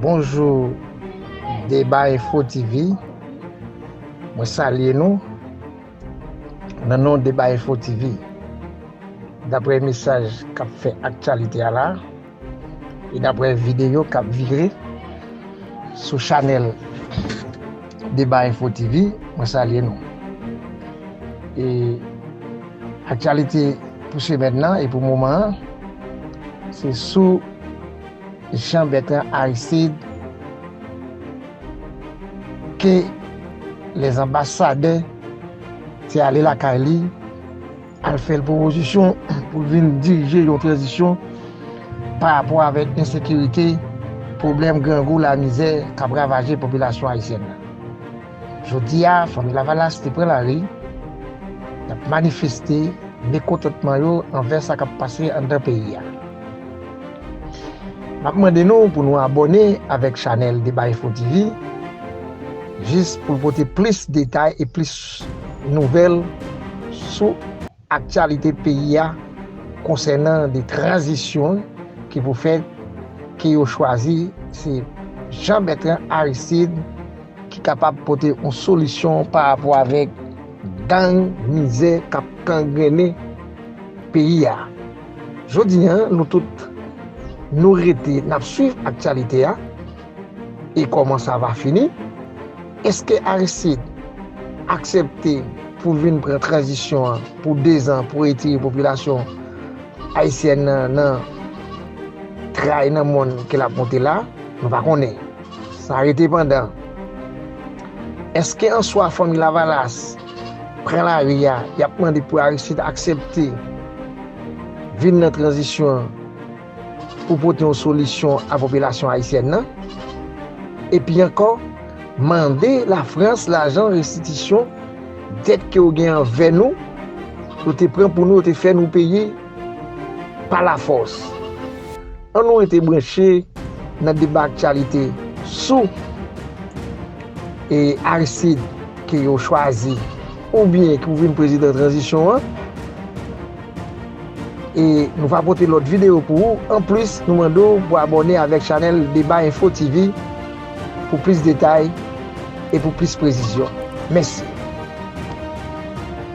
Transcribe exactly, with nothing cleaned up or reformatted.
Bonjou, Deba Info T V. Mwen salye nou nan non Deba Info T V. Daprè mesaj k ap fè aktyalite a la, e daprè videyo k ap vire sou chanèl Deba Info T V, mwen salye nou. E aktyalite pou semèn nan e pou moman an, se sou Jean Bertrand Aristide ke lèzanbasadè te ale lakay li, al fè l pwopozisyon pou l vin dirije yon tranzisyon pa rapò avèk ensekirite, pwoblèm grangou, lamizè k ap ravaje popilasyon ayisyèn nan. Jodi a, fanmi Lavalas te pran lari, y ap manifeste mekontantman yo anvè sa k ap pase anndan peyi a. M ap mande nou pou nou abòne avèk chanèl Deba Info T V, jis pou l pote plis detay e plis nouvèl sou aktyalite peyi a konsènan de tranzisyon ki pou fèt, ke yo chwazi, se Jean Bertrand Aristide ki kapab pote yon solisyon pa rapò avèk gang, mizè k ap kangrennen peyi a. Jodi a, nou tout, nou rete, n ap swiv aktyalite a e kòman sa va fini. Èske Aristide aksepte pou vin pran tranzisyon an pou dezan pou retire popilasyon ayisyèn nan nan tray nan mòn ke l ap monte la? Nou pa konnen. Sa rete pandan. Èske answa fanmi Lavalas pran lari a, y ap mande pou Aristide aksepte vin nan tranzisyon an pou pote yon solisyon a popilasyon ayisyèn nan? Epi ankò, mande Lafrans lajan restitisyon dèt ke yo gen anvè nou, yo te pran pou nou, yo te fè nou peye pa lafòs. Ann nou rete branche nan deba aktyalite sou e Aristide ke yo chwazi oubyen ki pou vin prezidan tranzisyon an. E nou va pote lòt videyo pou ou. Anplis, nou mande w pou abòne avèk chanèl Deba Info T V pou plis detay e pou plis presizyon. Mèsi.